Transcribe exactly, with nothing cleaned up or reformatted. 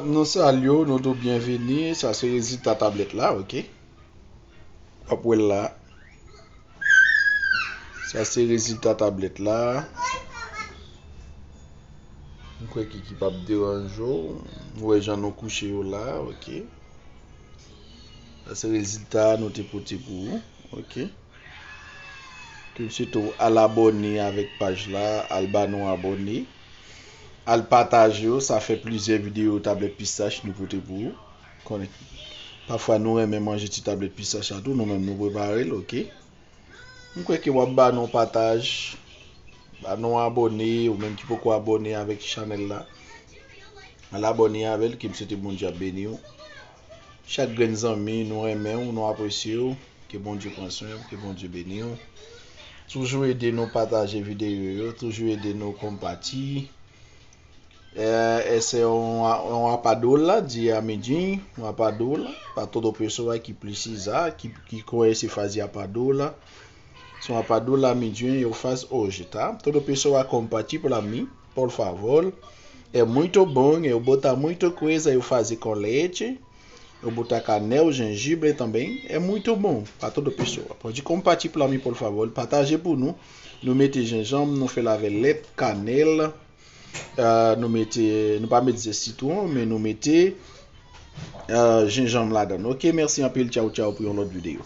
Nou salye w, nou di w byenveni. Sa se rezilta tablèt la, oke. W ap wè l la. Sa se rezilta tablèt la. M kwè Kiki p ap deranje w. Ou wè jan nou kouche yo la, oke. Sa se rezilta nou te pote pou ou, oke. Ke m swete w al abòne avèk paj la, al ba nou abòne, al pataje yo, sa fè plizyè videyo tablèt pistach nou pote pou ou. Konnen pafwa nou renmen manje ti tablèt pistach la tou, nou menm nou prepare l, oke. M kwè ke w ap ba nou pataj, ba nou abòne, ou menm ki poko abòne avèk chanèl la. Al abòne avè l, ke m swete Bondye ap beni w. Chak grenn zanmi, nou renmen w, nou apresye w. Ke Bondye pran swen w, ke Bondye beni w. Toujou ede nou pataje videyo yo, toujou ede nou konpati. É, esse é um, um apador de amidin, um apador para toda pessoa que precisa, que, que conhece fazer apador. São apador amidin eu faço hoje, tá? Toda pessoa compartilha para mim, por favor. É muito bom, eu botar muita coisa, eu fazer com leite. Eu botar canela, gengibre também. É muito bom para toda pessoa. Pode compartilhar para mim, por favor. Pataje pou nou. Nou mete jenjanm, nou fè l avè lèt, kanèl. Ah, nou mete, nou pa mete zès sitwon, men nou mete ah, jenjanm ladan. Ok, mèsi anpil. Tchaw, tchaw pou yon lòt videyo.